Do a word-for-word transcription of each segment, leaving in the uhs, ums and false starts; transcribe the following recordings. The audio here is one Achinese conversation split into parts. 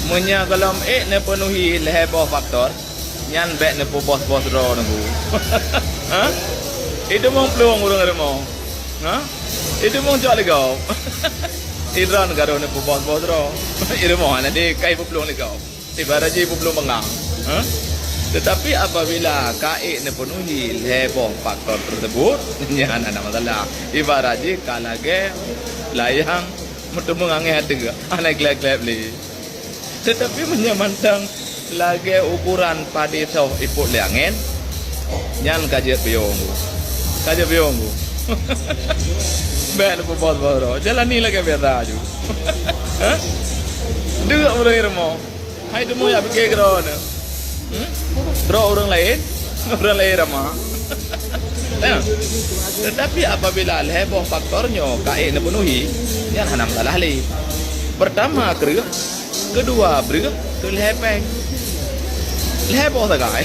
Meunyoe gohlom ék neupeunuhi lhée boh faktor, nyan bék neupeuboh-boh droe neugui. Ha? Idumong plueng ureuëng rumoh. Ha? Idumong cok lé gob. Idroe ka rôh neupeuboh-boh droe. Irumoh hana deh kai peuplueng lé gob. Ibarat jih peuplueng beungang. Ha? Tetapi apabila ka ék neupeunuhi lhée boh faktor tersebut, nyan hana masalah. Ibarat jih ka lagée layang meuteumeung angén ateueh, hana gleb-gleb lé. Tetapi meunyoe mantong lagée ukuran padé soh ipot lé angén, nyan ka jeuet biyong. Ka jeuet biyong. Bék neupeuboh-boh droe. Jalani lagée biasa aju. Hah? Deuk ureuëng rumoh. Hai teuma ya pike keudroe nyoe. Hmm? Droe ureuëng laén, ureuëng laén ramah. Ya. Tetapi apabila lhée boh faktor nyoe ka ék neupeunuhi, nyan hana masalah lé. Pertama kreueh, keudua breueh, keulhée péng. Lhée boh sagai.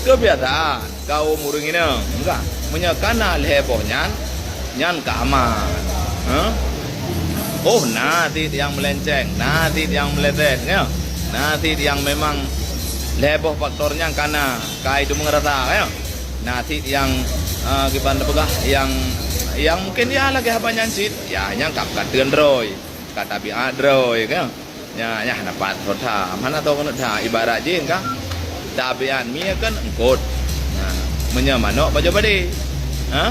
Keubiasaan kaum ureuëng inong, enggak. Meunyoe kana lhée boh nyan, nyan ka aman. Ha? Oh, na cit nyang meulenceng, na cit nyang meuletet, ya. Na cit nyang memang lhée boh faktor nyang kana, ka idumong rasa, ya. Na cit nyang, ah, kiban teupeugah, nyang, nyang mungken ya lagée haba nyan cit, ya, nyang ka, ka teun droe, ka tabiat droe, ya. Nya, nya hana pat thon tham, hana thon keuneuk tham. Ibarat jih kan, tabiat mie kan eungkot. Nah, meunyoe manok pajoh padé. Ha?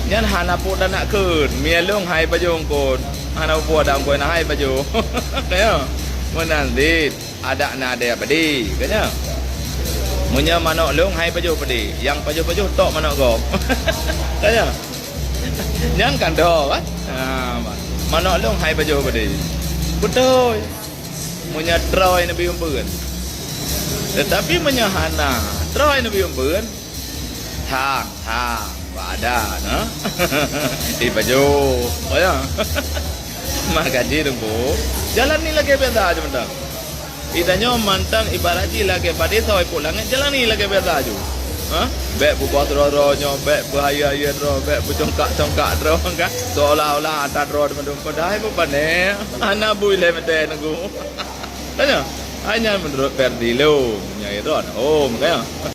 Nyan hana pot dan nak kheun, mie lông hai pajoh eungkot. Hana pot dan eungkot na hai pajoh. Kaya? Meunan cit, adak na adée padé, kaya? Meunyoe manok lông hai pajoh padé, nyang pajoh-pajoh tok manok gob. Kaya? Nyan kan doh kan? Ha, manok lông hai pajoh padé. Beutôi. Meunyoe troe neubi umbeuën. Tetapi meunyoe hana, troe neubi umbeuën, thang, thang, bak adat, ha? Ipajoh, oh ya. Maka jih teungku, jalani lagée biasa aja mantong. Geutanyoe mantong ibarat jih lagée padé soh ipot langét, jalani lagée biasa aju. Ha? Bék peuboh droe-droe nyoe, bék peuhayeue-hayeue droe, bék peucongkak-congkak droe, kan? Seolah-olah atra droe teuma-teuma padahai beupané. Hana bui lé meuté neugui. Tanya, hanya menurut versi lôn, nyang droe. Oh, makanya.